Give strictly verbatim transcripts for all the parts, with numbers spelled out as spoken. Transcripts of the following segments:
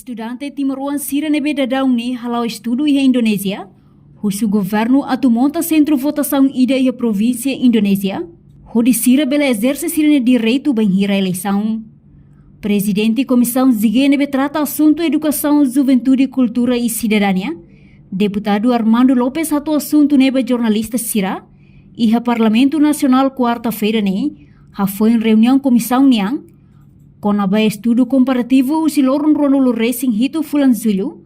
Estudante timoroan sira ne'ebé daudaun ne'e hala'o estudu iha Indonézia husu governu atu monta sentru votasaun ida iha provínsia Indonézia, hodi sira bele ezerse sira-nia direitu bainhira eleisaun. Prezidente Komisaun G ne'ebé trata asuntu edukasaun, juventude, kultura i sidadania, Deputadu Armando Lopes hato'o asuntu ne'e ba jornalista sira iha Parlamentu Nasionál kuarta-feira ne'e, hafoin reuniaun komisaun nian, kona-ba estudu komparativu husi loron ruanulu-resin-hitu fulan Jullu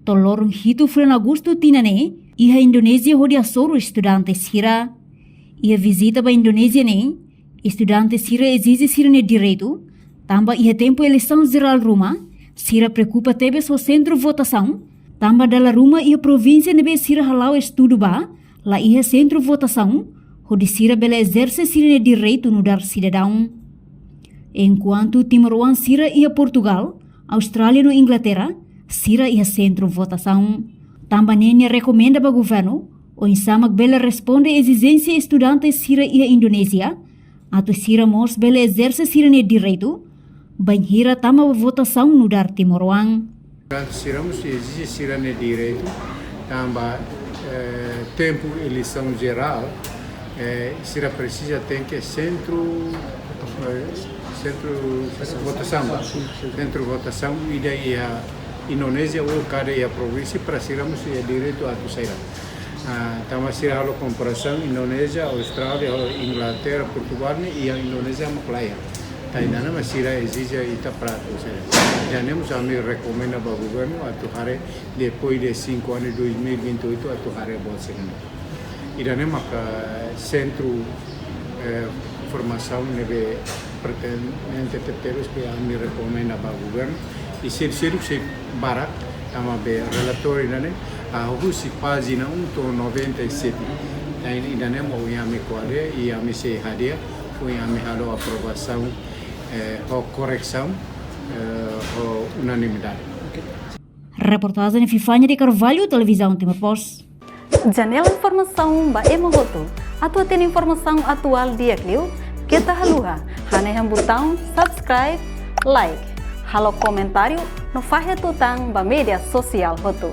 to'o loron hitu fulan Agostu tinan ne'e, iha Indonézia hodi hasoru estudante sira. Iha vizita ba Indonézia ne'e, estudante sira ezije sira-nia direitu, tanba iha tempu eleisaun jerál ruma, sira preokupa tebes ho sentru votasaun, tanba dala ruma iha provínsia ne'ebé sira hala'o estudu ba, la iha sentru votasaun, hodi sira bele ezerse sira-nia direitu nu'udar sidadaun. Enkuantu timoroan sira iha Portugal, Austrália no Inglaterra, sira iha sentru votasaun. Tanba ne'e nia rekomenda ba governu, oinsá mak bele responde ezijénsia estudante sira iha Indonézia, atu sira mós bele ezerse sira-nia direitu, bainhira tama ba votasaun nu'udar timoroan. Sira mós ezije sira-nia direitu, tanba, eh, tempu eleisaun jerál, eh, sira presiza tenke sentru, eh, sentru votasaun, sentru votasaun ida iha Indonézia ou kada iha provínsia para sira mós iha direitu atu sai. Ah, tanba sira halo komparasaun Indonézia, Austrália, Inglaterra, Portugal ne'e, iha Indonézia mak laiha. Entaun ida-ne'e mak sira ezije ita para atu sai. Ida-ne'e mós ami rekomenda ba governu atu haree depois de cinco anos, dois mil e vinte e oito, atu haree buat sira-ne'e. Ida-ne'e maka sentru, eh, formasaun ne'ebé pertinente tebes ke ami rekomenda ba governu. I sira, sira sei barak, tanba relatóriu ida-ne'e, ah, husi pájina um to'o noventa e sete. Entaun ida-ne'e mak ohin ami ko'alia, i ami sei hadi'a, ohin ami halo aprovasaun, eh, ho korresaun, eh, ho unanimidade. Reportajen Fifania de Carvalho, Televizaun Timor Post. Janela informasaun ba ema hotu. Atu hatene informasaun atuál di'ak liu, keta haluha hanehan butaun subscribe, like, halo komentáriu no fahe tutan ba média sosiál hotu.